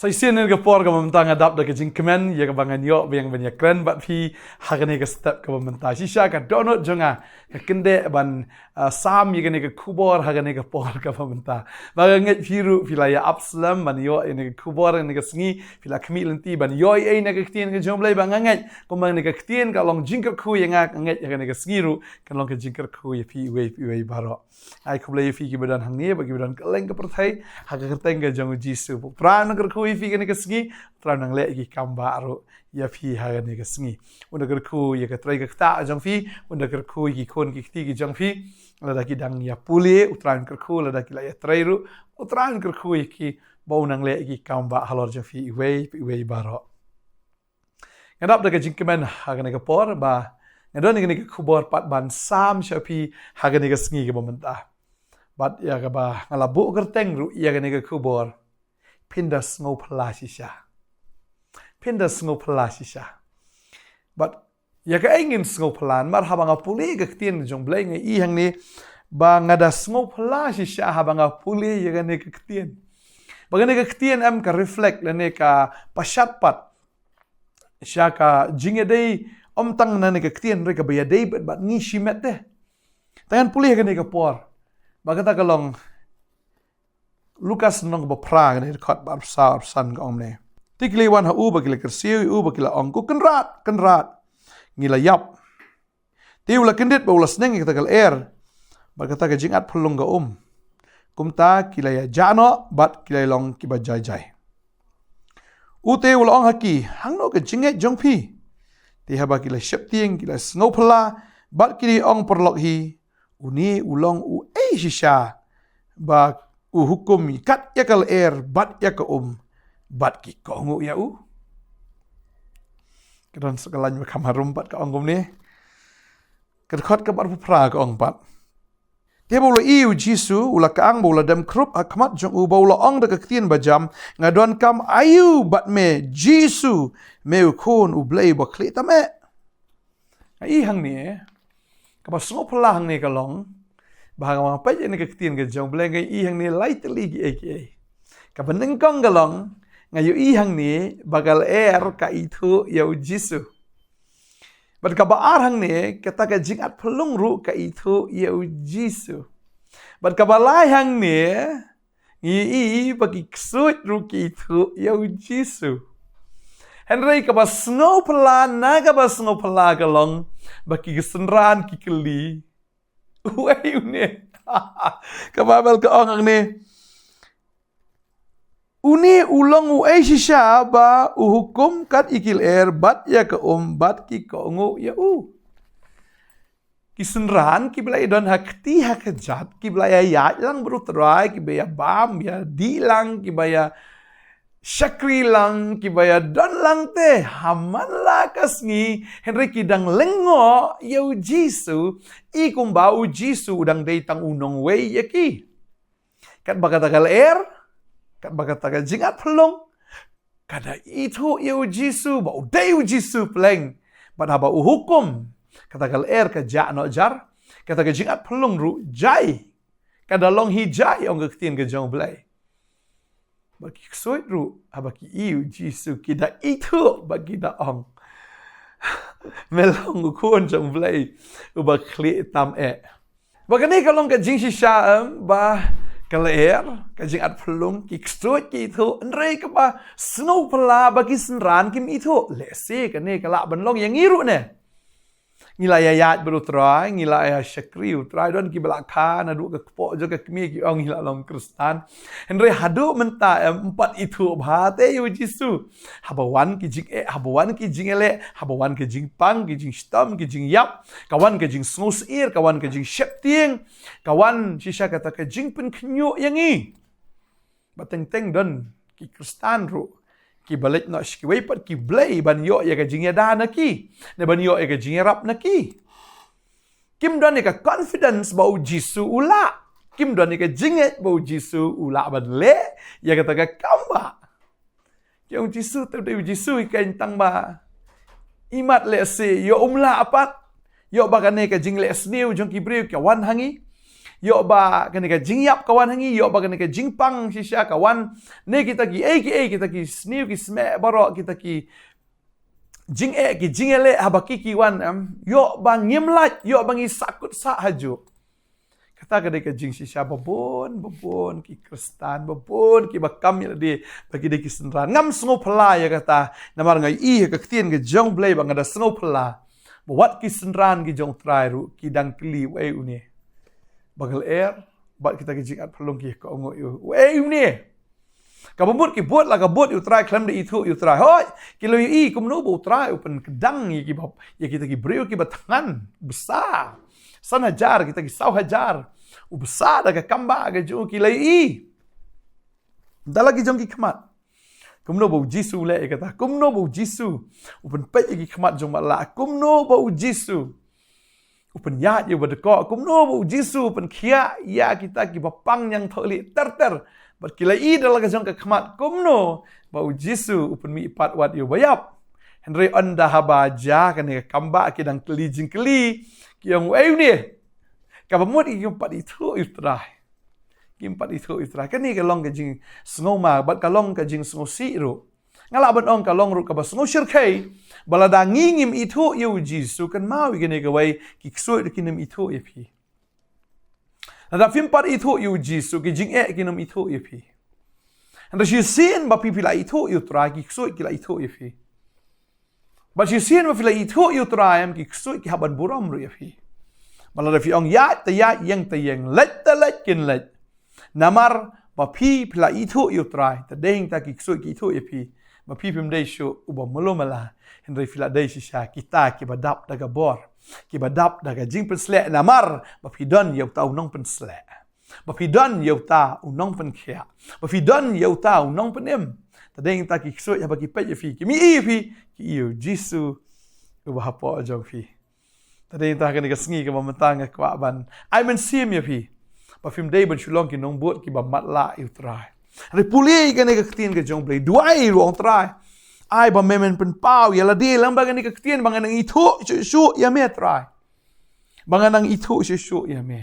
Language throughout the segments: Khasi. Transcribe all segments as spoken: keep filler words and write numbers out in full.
Shisien ha kane ka por kaba mynta nga dap da ka jingkmen ïa kaba ngan ïoh biang ban ïakren bad phi ha kane ka step kaba mynta. Shisha ka dohnud jong nga ka kyndit ban, ah, sam ïa kane ka khubor ha kane ka por kaba mynta. Ba nga ngeit phi ruh phi la ïa ap slem ban ïoh ïa kane ka khubor ha kane ka sngi, phi la khmih lynti ban ïoh ïa kane ka ktien ka jong U Blei, ba nga ngeit kumba kane ka ktien ka long jingkyrkhu ïa nga, nga ngeit ha kane ka sngi ruh kan long ka jingkyrkhu ïa phi iwei pa iwei baroh. Ai khublei ïa phi kiba don hangne bad kiba don kylleng ka pyrthei ha ka kyrteng ka jong U Jisu. U Trai un da kyrkhu ïa phi kane ka sngi, U Trai un nang leh ïa ki kam bah ruh ïa phi ha kane ka sngi. Un da kyrkhu ïa ka trei ka ktah jong phi, un da kyrkhu ïa ki khun ki kti ki jong phi. Lada ki dang ïa pule, U Trai un kyrkhu, lada ki la ïa trei ruh, U Trai un kyrkhu ïa ki, ba un nang leh ïa ki kam bah halor jong phi iwei pa iwei baroh. Nga dap da ka jingkmen ha kane ka por ba nga don ïa kane ka khubor pat ban sam sha phi ha kane ka sngi kaba mynta. Bad ïa kaba nga la buh kyrteng ruh ïa kane ka khubor, phin da sngewphylla shisha. Phin da sngewphylla shisha. Bad ïa kaei ngin sngewphylla, namar haba nga pule ka ktien jong U Blei nga i hangne ba nga da sngewphylla shisha haba nga pule ïa kane ka ktien. Ba kane ka ktien em ka reflect lane ka pashat pat sha ka jingïadei, ym tang na kane ka ktien hynrei kaba ïadei bad, bad ngi shimet te. Te ngan pule ha kane ka por. Ba kata ka long Lukas lynnong ba phra, kane ka dkhot ba arphew san ka ong kumne. Te ki la wan ha u bad ki la kyrsiew ïa u bad ki la ong, Ko Kynrad, Kynrad, ngi la ïap. Te u la kyndit bad u la sneng ïa kata ka lyer bad kata ka jingat phyllung ka um. Kumta ki la ïa jah noh bad ki la long kiba jai jai. U te u la ong ha ki, Hangno ka jingngeit jong phi? Te haba ki la sheptieng ki la sngewphylla bad ki la ong paralok hi, Une u long uei shisha ba u hukum kat ïa ka lyer bad ïa ka um bad ki kohnguh ïa u? Ka don sa ka lain ba kham harum pat ka ong kumne. Ka dkhot kaba arphew phra ka ong pat, Te haba u la ïohi ïa U Jisu, u la kang bad u la dem khrup ha khmat jong u bad u la ong da ka ktien bajam, Nga donkam aïu bad me, Jisu, me u Khun U Blei Uba Khlieh Tam Eh? Nga i hangne, kaba sngewphylla hangne ka long ba haba nga peit ïa kane ka ktien ka jong U Blei nga i hangne lai tylli kiei kiei. Kaba nyngkong ka long, nga ïohi hangne ba ka lyer ka ithuh ïa U Jisu. Bad kaba ar hangne, kata ka jingat phyllung ruh ka ithuh ïa U Jisu. Bad kaba lai hangne, ngi i ba ki ksuid ruh ki ithuh ïa U Jisu. Hynrei kaba sngewphylla na kaba sngewphylla ka long ba ki synran ki kylli, Uei une? Ka Baibl ka ong hangne, Une u long uei shisha ba u hukum kat ïa ki lyer bad ïa ka um bad ki kohnguh ïa u? Ki synran kiba la ïa don ha kti ha kjat, kiba la ïa ïaid lang bad U Trai, kiba ïa bam ïa dih lang, kiba ïa shakri lang, kiba ïa don lang te ha man la ka sngi, hynrei ki dang lyngngoh ïa U Jisu, i kumba U Jisu u dang dei tang u nongwei ïa ki. Katba kata ka lyer, katba kata ka jingat phyllung, ka da ithuh ïa U Jisu ba u dei U Jisu pleng. Bad haba u hukum, kata ka lyer ka jah noh jar, kata ka jingat phyllung ruh jai. Ka da long hi jai, ong ka ktien ka jong U Blei. Bad ki ksuid ruh, haba ki i U Jisu, ki da ithuh bad ki da ong, Me long U Khun jong U Blei Uba Khlieh Tam Eh. Ba kane ka long ka jingshisha em, ba ka lyer, ka jingat phyllung, ki ksuid ki ithuh, hynrei kaba sngewphylla ba ki synran kim ithuh. Lehse kane ka lah ban long ïa ngi ruh ne. Ngi la ïa ïaid bad U Trai, ngi la ïa shakri U Trai, don kiba la kha naduh ka kpoh jong ka kmie ki ong ngi la long Khristan. Hynrei haduh mynta em, ym pat ithuh bha te ïa U Jisu. Haba wan ki jingeh, haba wan ki jingeh leh, haba wan ki jingpang, ki jingshitom, ki jingïap, ka wan ka jingsngewsyier, ka wan ka jingsheptieng, ka wan shisha kata ka jingpynkhynñiuh ïa ngi. Ba teng teng don ki Khristan ruh kiba leit noh sha kiwei pat ki blei ban ïoh ïa ka jingïada na ki, ne ban ïoh ïa ka jingïarap na ki. Kim don ïa ka confidence ba U Jisu u lah. Kim don ïa ka jingngeit ba U Jisu u lah ban leh ïa kata ka kam ba. Ki ong, Jisu, te dei U Jisu hi keiñ tang ba imat lehse ïoh um lah pat. Ïoh ba kane ka jingleh sniew jong ki briew ka wan ha ngi. Ïoh ba kane ka jingïap ka wan ha ngi, ïoh ba kane ka jingpang shisha ka wan. Ne kita ki ei ki ei, kita ki sniew ki smeh baroh, kita ki jingeh ki jingeh leh haba ki ki wan em. Ïoh ba ngim lait, ïoh ba ngi sahkut sah hajuh. Kata ka dei ka jingshisha ba bun, ba bun ki Khristan, ba bun kiba kam ïa lade ba ki dei ki synran. Ngam sngewphylla ïa kata, namar nga ïohi ha ka ktien ka jong U Blei ba nga da sngewphylla ba wat ki synran ki jong U Trai ruh ki dang kylli uei une. Ba ka lyer bad kita ki jingat phyllung ki ka ong uei une. Kaba mut ki bud la ka bud ïa U Trai khlem da ithuh ïa U Trai. Hooid, ki la ïohi kumno ba U Trai u pynkdang ïa kiba, ïa kita ki briew kiba thngan bsa. San hajar, kita ki saw hajar. U bsa da ka kam ba ka jong u, ki la ïohi da la ki jong ki khmat. Kumno ba U Jisu u leh ïa kata? Kumno ba U Jisu u pynpeit ïa ki khmat jong matlah? Kumno ba U Jisu u pynïaid ïa uba dkoh? Kumno ba U Jisu u pynkhiah ïa kita kiba pang ñiangthohlieh ter ter? Bad ki la ïohi da la ka jong ka khmat kumno ba U Jisu u pynmihpat wat ïa uba ïap. Hynrei ynda haba jia kane ka kam ba ki dang kylli jingkylli, ki ong uei une. Kaba mut kim pat ithuh ïa U Trai. Kim pat ithuh ïa U Trai. Kane ka long ka jingsngewma bad ka long ka jingsngewsih ruh. Nga lah ban ong ka long ruh kaba sngewshyrkhei ba lada ngi ngim ithuh ïa U Jisu, kynmaw ïa kane kawei, ki ksuid ruh kin ym ithuh ïa phi. Lada phim pat ithuh ïa U Jisu, ki jingeh kin ym ithuh ïa phi. Hynrei shisien ba phi, phi la ithuh ïa U Trai, ki ksuid ki la ithuh ïa phi. Bad shisien ba phi la ithuh ïa U Trai em, ki ksuid ki hap ban burom ruh ïa phi. Bad lada phi ong ïaid te ïaid, ïeng te ïeng, leit te leit, kin leit. Namar ba phi, phi la ithuh ïa U Trai, te dei hangta ki ksuid ki ithuh ïa phi ba phi phim dei shuh uba malu mala, hynrei phi la dei shisha kita kiba dap da ka bor, kiba dap da ka jingpynsleh, namar ba phi don ïa uta U Nongpynsleh. Ba phi don ïa uta U Nongpynkhiah. Ba phi don ïa uta U Nongpynim. Te dei hangta ki ksuid haba ki peit ïa phi, kim ïohi ïa phi, ki ïohi ïa U Jisu uba hapoh jong phi. Te dei hangta kane ka sngi kaba mynta nga kwah ban ai mynsiem ïa phi ba phim dei ban shu long ki nongbud kiba matlah ïa U Trai. Hynrei pule ïa kane ka ktien ka jong U Blei, duwai ruh, ong Trai, ai ba me men pynpaw ïa lade lyngba kane ka ktien, ba ngan nang ithuh shuh shuh ïa me Trai. Ba ngan nang ithuh shuh shuh ïa me.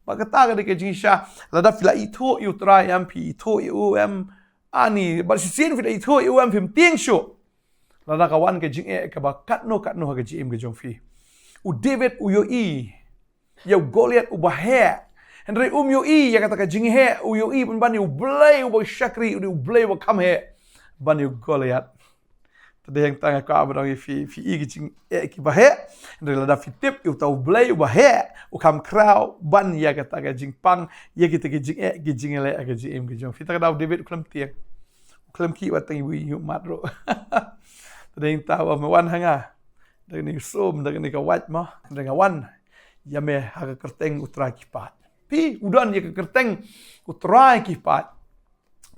Ba kata ka dei ka jingshisha. Lada phi la ithuh ïa U Trai em, phi ithuh ïa u em, ani, bad shisien phi la ithuh ïa u em, phim tieng shuh. Lada ka wan ka jingeh kaba katno katno ha ka jingim ka jong phi. U David u ïohi ïa u Goliath uba heh, hynrei um ïohi ïa kata ka jingheh, u ïohi pynban ïa U Blei uba shakri, U Blei, U Blei uba kham heh ban ïa u Goliath. Te dei hangta nga kwah ban ong ïa phi, phi ïohi ki jingeh kiba heh, hynrei lada phi tip ïa uta U Blei uba heh, u kham khraw ban ïa kata ka jingpang, ïa kita ki jingeh ki jingleh ha ka jingim ka jong phi. Te kata U David u khlem tieng, u khlem khih wat tang iwei i mat ruh. Te dei hangta ba me wan ha nga da kane ka sum, da kane ka wait mo, hynrei nga wan ïa me ha ka kyrteng U Trai ki paid. Phi, u don ïa ka kyrteng U Trai ki paid.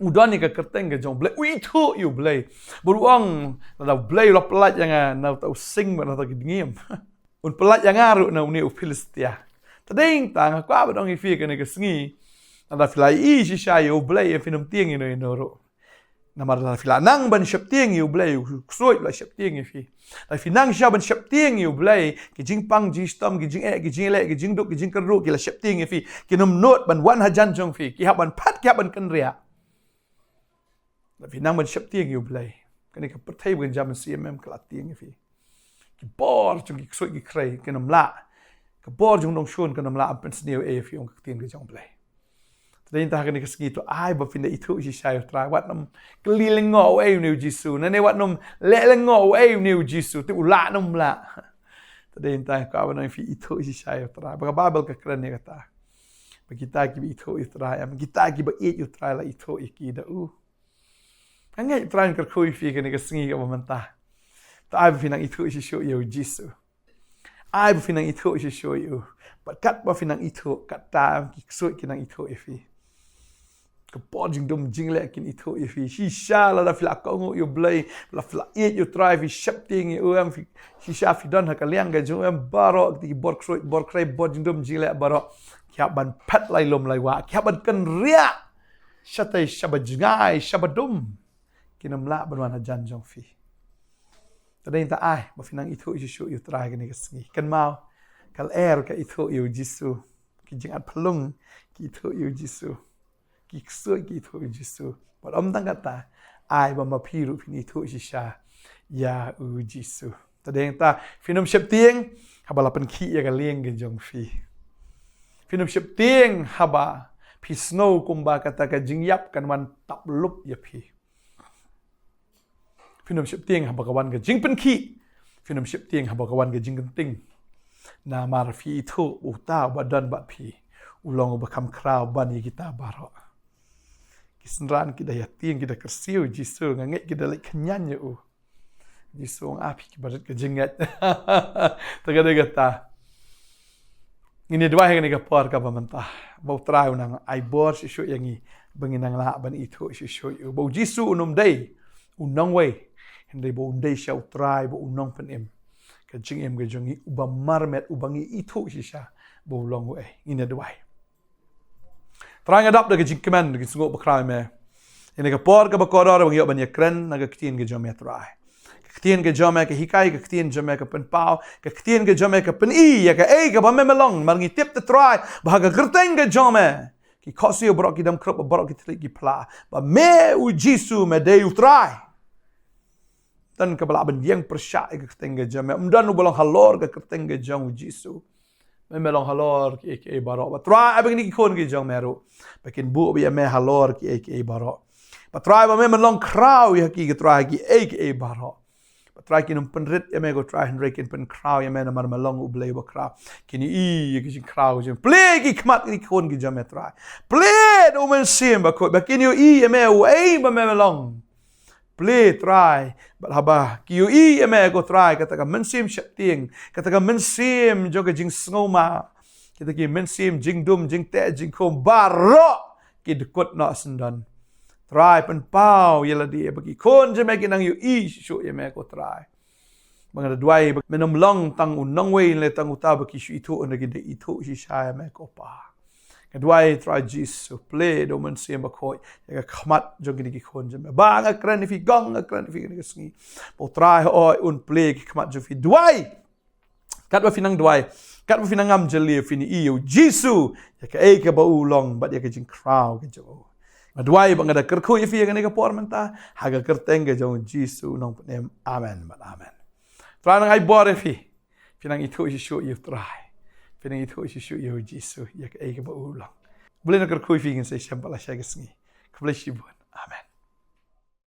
U don ïa ka kyrteng ka jong U Blei, u ithuh ïa U Blei. Bad u ong, lada U Blei u la pyllait ïa nga na uta u sing bad na uta ki dngiem, un pyllait ïa nga ruh na une u Philistia. Te dei hangta nga kwah ban ong ïa phi kane ka sngi, lada phi la ïohi shisha ïa U Blei, phin ym tieng ïano ïano ruh. Namar lada phi la nang ban sheptieng ïa U Blei, u ksuid u la sheptieng ïa phi. Lada phi nang shisha ban sheptieng ïa U Blei, ki jingpang jingshitom, ki jingeh, ki jingleh, ki jingduk, ki jingkyrduh, ki la sheptieng ïa phi. Kin ym nud ban wan hajan jong phi. Ki hap ban phet, ki hap ban kynriah. Lada phi nang ban sheptieng ïa U Blei, kane ka pyrthei ba kynja mynsiem em ka la tieng ïa phi. Ki bor jong ki ksuid ki khrei kin ym lah. Ka bor jong u nongshun kan ym lah ban pynsniew ei ïa phi, ong ka ktien ka jong U Blei. Te dei hangta kane ka sngi to ai ba phin da ithuh shisha ïa U Trai. Wat nym kylli lyngngoh uei une U Jisu. Nangne wat nym leh lyngngoh uei une U Jisu. Te u lah ne um lah. Te dei hangta nga kwah ban ong ïa phi, ithuh shisha ïa U Trai. Ba ka Baibl ka kren ïa kata, ba kita kiba ithuh ïa U Trai em, kita kiba ïeit ïa U Trai la ithuh ïa ki da u. Nga ngeit U Trai un kyrkhu ïa phi kane ka sngi kaba mynta. To ai ba phin nang ithuh shisha ïa U Jisu. Ai ba phin nang ithuh shisha ïa u. Bad katba phin nang ithuh, katta ki ksuid kin nang ithuh ïa phi. Ka bor jingdum jingleh kin ithuh ïa phi. Shisha lada phi la kohnguh ïa U Blei, lada phi la ïeit ïa U Trai, phi sheptieng ïa u em, phi, shisha phi don ha ka liang ka jong u em, baroh ki bor ksuid, bor khrei, bor jingdum jingleh baroh ki hap ban phet lai lum lai wah, ki hap ban kynriah shatei shaba jngai, shaba dum. Kin ym lah ban wan hajan jong phi. Te dei hangta ai ba phin nang ithuh shisha ïa U Trai kane ka sngi. Kynmaw, ka lyer ka ithuh ïa U Jisu. Ki jingat phlung ki ithuh ïa u Jisu. Ki ksuid ki ithuh ïa u Jisu. Bad ym tang kata, ai ba ma phi ruh phin ithuh shisha ïa u Jisu. Te dei nangta, phin ym sheptieng haba la pynkhih ïa ka lieng ka jong phi. Phin ym sheptieng haba phi sngew kumba kata ka jingïap kan wan tap lup ïa phi. Phin ym sheptieng haba ka wan ka jingpynkhih. Phin ym sheptieng haba ka wan ka jingkynting. Namar phi ithuh uta uba don bad phi u long uba kham khraw ban ïa kita baroh. Ki synran ki da ïatieng, ki da kyrsiew, Jisu, nga ngeit ki da leit khñiang ïa u. Jisu ong, ah, phi ki barit ka jingngeit. Te ka dei kata. Ngin ïa duwai ha kane ka por kaba mynta ba u Trai u nang ai bor shuh shuh ïa ngi ba ngin nang lah ban ithuh shuh shuh ïa u, ba u Jisu un ym dei u nongwei, hynrei ba un dei shisha u Trai bad u nongpynim ka jingim ka jong ngi, uba marmet, uba ngi ithuh shisha ba u long uei. Ngin ïa duwai. Trai, nga dap da ka jingkmen, da ka jingsngew bakhraw ïa me. Ïa kane ka por kaba kordor ba ngi ïoh ban ïakren na ka ktien ka jong me, Trai. Ka ktien ka jong me ka hikai, ka ktien jong me ka pynpaw, ka ktien ka jong me ka pyni ïa kaei kaba me me long. Namar ngi tip, Trai, ba ha ka kyrteng ka jong me ki khohsiew baroh ki dam khrup, baroh ki thylliej ki phla. Ba me u Jisu me dei u Trai. Ym don kaba lah ban ïeng pyrshah ïa ka kyrteng ka jong me. Ym don uba long halor ka kyrteng ka jong u Jisu. Me me long halor kiei kiei baroh. Bad Trai, ai ba kine ki khun ki jong me ruh ba kin buh ïa me halor kiei kiei baroh. Bad Trai, ba me men long khraw ïa ki, Trai, kiei kiei baroh. Bad Trai, kin ym pynrit ïa me ko Trai, hynrei kin pynkhraw ïa me namar me long U Blei uba khraw. Kin ïohi ïa ki jingkhraw jong me. Plie ki khmat ki khun ki jong me, Trai. Plie da U Mynsiem Bakhuid ba kin ïohi ïa me uei ba me long. Plie, Trai, bad haba ki ïohi ïa me ko Trai, kata ka mynsiem sheptieng, kata ka mynsiem jong ka jingsngewma, kata ki mynsiem jingdum, jingteh, jingkhum baroh ki dkut noh syndon. Trai, pynpaw ïa lade ba ki khun jong me kin nang ïohi shuh shuh ïa me ko Trai. Ba nga da duwai ba men ym long tang u nongwei lane tang uta ba ki shu ithuh, hynrei ki da ithuh shisha ïa me ko Pa. Nga duwai, Trai Jisu, plie da U Mynsiem Bakhuid ïa ka khmat jong kine ki khun jong me. Ba nga kren ïa phi, kong, nga kren ïa phi kane ka sngi, ba u Trai hooid un plie ki khmat jong phi. Duwai. Katba phi nang duwai, katba phi nang ngam jylliew, phin ïohi ïa u Jisu ïa kaei kaba u long bad ïa ka jingkhraw ka jong u. Nga duwai bad nga da kyrkhu ïa phi ïa kane ka por mynta ha ka kyrteng ka jong u Jisu u Nongpynim. Amen bad amen. Trai nang ai bor ïa phi. Phin nang ithuh shuh shuh ïa u Trai. Phin nang ithuh shuh shuh ïa u Jisu ïa kaei kaba u long. U Blei un kyrkhu ïa phi. Ngin sa ïashem pat lashai ka sngi. Khublei shibun. Amen.